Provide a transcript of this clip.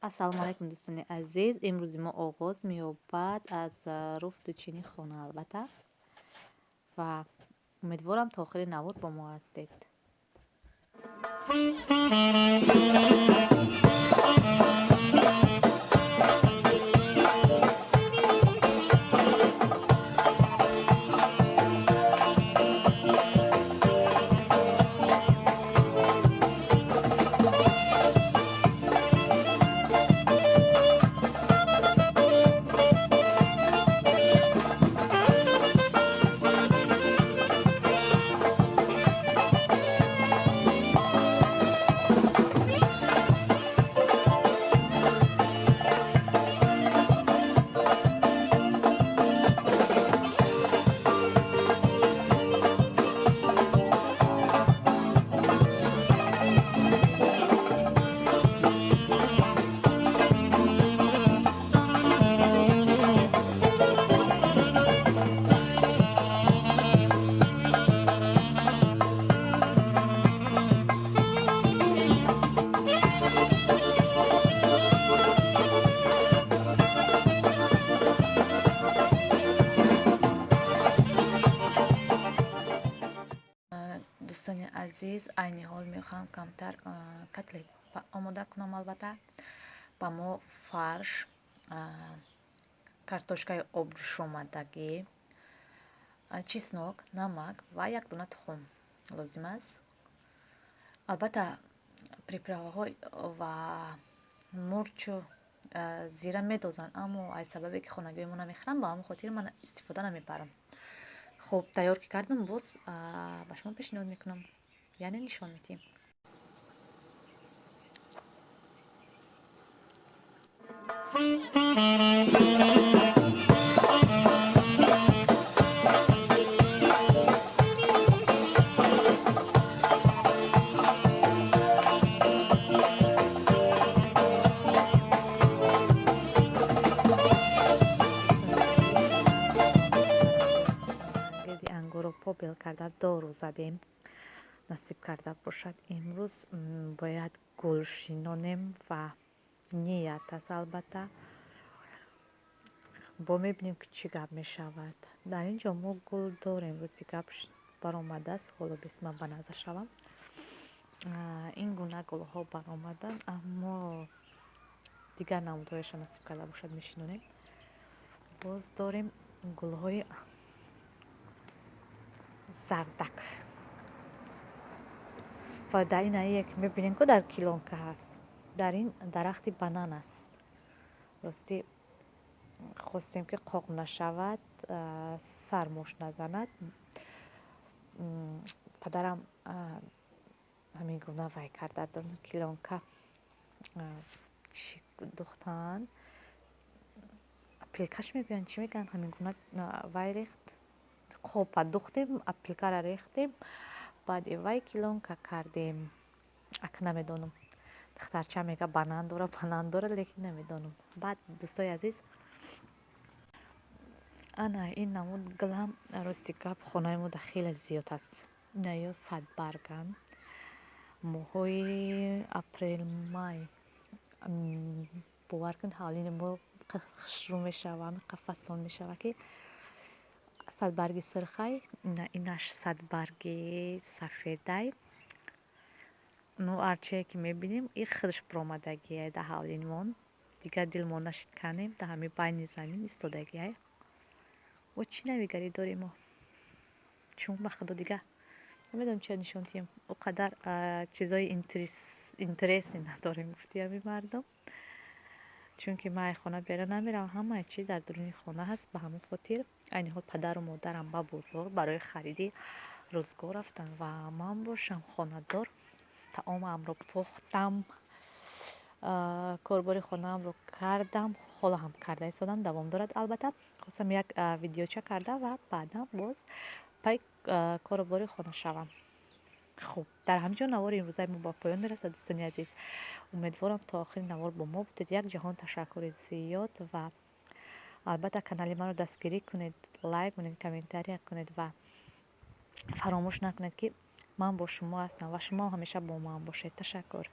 Ассалому алайкум, дӯстони азиз. Имрӯзи мо оғоз меёбад аз руфту чини хона, албатта, ва умедворам, то охири навор бо мо ҳастед. Дӯстони азиз, айни ҳол мехоҳам камтар котлет омода кунам. Албатта, ба мо фарш, картошкаи обҷӯшомадагӣ, чеснок, намак ва як дона тухм лозим аст. Албатта, приправаҳо ва мурчу зира медозанд, аммо аз сабабе ки хонагиҳои мо намехӯранд, ба ҳамон хотир ман истифода намебарам. Хуб, тайёр ки кардам, боз ба шумо пешниҳод мекунам, яъне нишон медиҳем. Гирди ангурро побел карда, дору задем. Насиб карда бошад, имрӯз бояд гул шинонем ва ният аст, албатта, бо мебинем, ки чӣ гап мешавад. Дар ин ҷо мо гул дорем, рӯзи гап баромадааст. Ҳоло бес ман ба назар шавам. Ин гуна гулҳо баромаданд, аммо дигар намудҳояшро, насиб карда бошад, мешинонем. Боз дорем гулҳои зардак ва дар ин ае ки мебинем, ку дар килонка ҳаст, дар ин дарахти банан аст. Ростӣ, хостем, ки қоқ нашавад, сармош назанад. Падарам ҳамин гуна вай карда, килонка чӣ духтанд, опилкаш мегӯянд, чӣ мегӯянд, ҳамин гуна вай рехт. Қопа духтем, опилкара рехтем, баъд вай килонка кардем. Ак намедонам, духтарча мега, банан дора, банан дора, лекин намедонам. Баъд, дӯстои азиз, ана ин намуд гулам, рости гап, хонаи мо да хеле зиёд аст. Ина ё садбарганд. Моҳҳои апрел, май, бовар кунед, ҳавлини мо хушрӯ мешава, қафасон мешава, ки садбарги сирхай, инаш садбарги сафедай. Ну, арчае ки мебинем, и худаш баромадагиай дар ҳавлимон. Дигар дилмон нашид, канем, дар ҳамин байни замин истодагиай. Бо чӣ навигарӣ дорем мо? Чун ба худо, дигар намедонам чиро нишон диҳем. О қадар чизои интересный надорем, гуфти ҳамин мардум, чунки ман ай хона берун намеравам, ҳамаи чиз дар дуруни хона ҳаст. Ба ҳамон хотир айни ҳол падару модарам ба бозор барои хариди рӯзгор рафтанд ва ман бошам хонадор. Таомамро пухтам, корбори хонаамро кардам, ҳоло ҳам карда истодам, давом дорад. Албатта, хостам як видеоча карда ва баъдан боз пай корубори хона шавам. Хуб, дар ҳамин ҷо навори имрӯзаи мо ба поён мерасад. Дӯстони азиз, умедворам, то охири навор бо мо будед. Як ҷаҳон ташаккури зиёд ва албатта канали маро дастгирӣ кунед, лайк кунед, комментария кунед ва фаромӯш накунед, ки ман бо шумо ҳастам ва шумо ҳамеша бо ман бошед. Ташаккур.